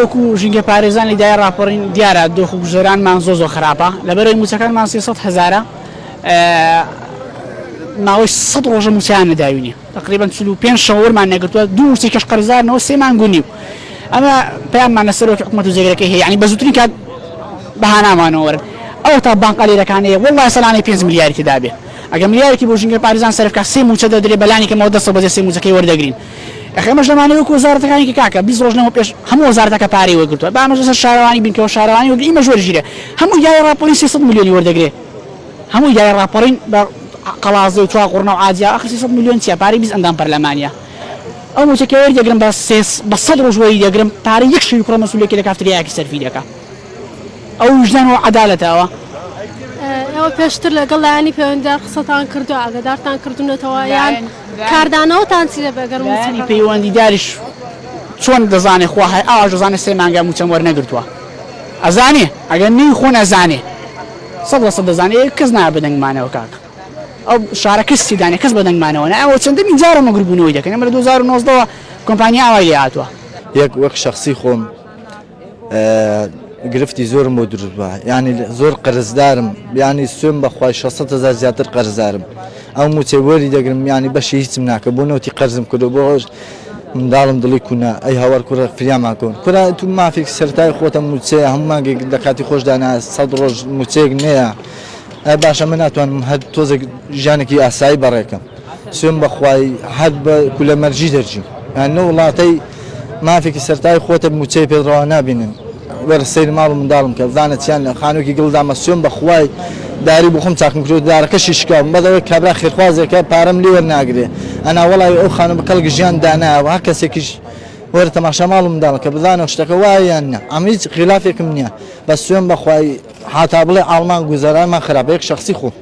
وەکو ژینگە پارێزان لە ئیدارەی ڕاپەڕین دیارە دۆخ و گوزەرانمان زۆر زۆر خراپە لەبەرئەوەی موچەکانمان 300 هەزارە ماوەی 100 ڕۆژە موچەیان نەداوینێ تقریبا 45 شەو وەرمان نەگرتووە دوو موچەی کەش قەرزارنەوە سێ مانگ و نیو ئەمە پەیاممان لە سەرۆکی حکومەت و جێگرەکەی هەیە یعنی بە زووترین کات بەهانامانەوە وەرن ئەوە تا بانقە لێرەکان هەیە وەڵڵا سەلانەی 5 ملیاری تێدا بێ ئەگەر ملیارێکی بۆ ژینگە پارێزان سەرف کا سێ موچە دەدرێ بەلانی کەمەوە دەستەوە بەجێ سێ موچەکەی وەردەگرین ئەخ ئێمەش لەمانەی وەکو وەزارەتەکانی کە کاکە 20 ڕۆژ لەمەو پێش هەموو وەزارەتەکە پارەی وەرگرتووە با ئەمەش لەسەر شارەوانی بین کە شارەوانی وەرگری ئیمەش وەرگیرێ هەموو ئیدارەی ڕاپەڕین 300 ملیۆنی وەردەگرێ هەموو ئیدارەی ڕاپەڕین بە قەڵازێ و چوارقوڕنە و عاجیا ئەخ 300 ملیۆن چیە پارەی 20 ئەندام پەرلەمانیە ئەو موچە کە وەریدەگرم بە سێ بە 100 ڕۆژ وەری دەگرم پارەی یەک شەوی کوڕە مەسولێکی لە کافتریایەکی سەرفی دەکا ئەو ویژدان و عەدالەتە ئەوە. ئێوە پێشتر لەگەڵ لایەنی پەیوەندیدار قسەتان کردووە، ئاگادارتان کردوونەتەوە یان کاردانەوەتان چی دەبێت ئەگەر مووچەکە؟ لایەنی پەیوەندیداریش چۆن دەزانێ خوا هەیە ئاواش دەزانێ سێ مانگە مووچەم وەرنەگرتووە ئەزانێ ئەگەر نەی خۆن ئەزانێ 100% دەزانێ کەس نایە بەدەنگمانەوە کاکە ئەو شارە کەس تێدانێ کەس بەدەنگمانەوە نایە ئەوە چەندەمین جارە مەگربوونەوەی دەکەن ئێمە لە 2019 ەوە کۆمپانیا ئاوای لێ هاتووە. یەک وەک شەخسی خۆم گرفتی زۆرم بۆ دروست بووە یعنی زۆر قەرزدارم یعنی سوێن بەخوای 600 هزار زیاتر قەرزدارم ئەو موچەی وەری دەگرم یعنی بەشی هیچم ناکە بۆ نەوتی قەرزم کردو بۆ منداڵم دڵی کونە ئەی هاوار کوڕە فریامان کۆن کورە تو مافێک سەرای خۆتە موچەیە هەموو مانگێک لە کاتی خۆشدانا سەد ڕۆژ موچەیەک نەیە ئەی باشە من ناتوانم هەر تۆزێک ژیانێکی ئاسایی بەڕێکەم سوێن بەخوای هەر بە کولە مەرجی دەرجیم یان نە وڵاتەی مافێکی سەرتای خۆتە موچەی پێت ڕەوا نابینن وەرە سەیری ماڵ و منداڵم کە بزانە چیان لە خانووکی گڵ دامە سوێن بەخوای داری بخۆم چاکم کردو دارەکەشی شکاوم بەس ئەوەی کابرا خێرخوازێکە پارەم لێ وەرناگرێ ئەنا وەڵای ئەو خانوو بە کەڵک ژیان دانایە هەر کەسێکیش وەرە تەماشا ماڵ و منداڵ کە بزانە شتەکە وایە یان نا ئەمە هیچ خیلافێکم نییە بەس سوێن بەخوای حاتا بڵێ ئاڵمان گوزەرانمان خراپە یەک شەخسی خۆم.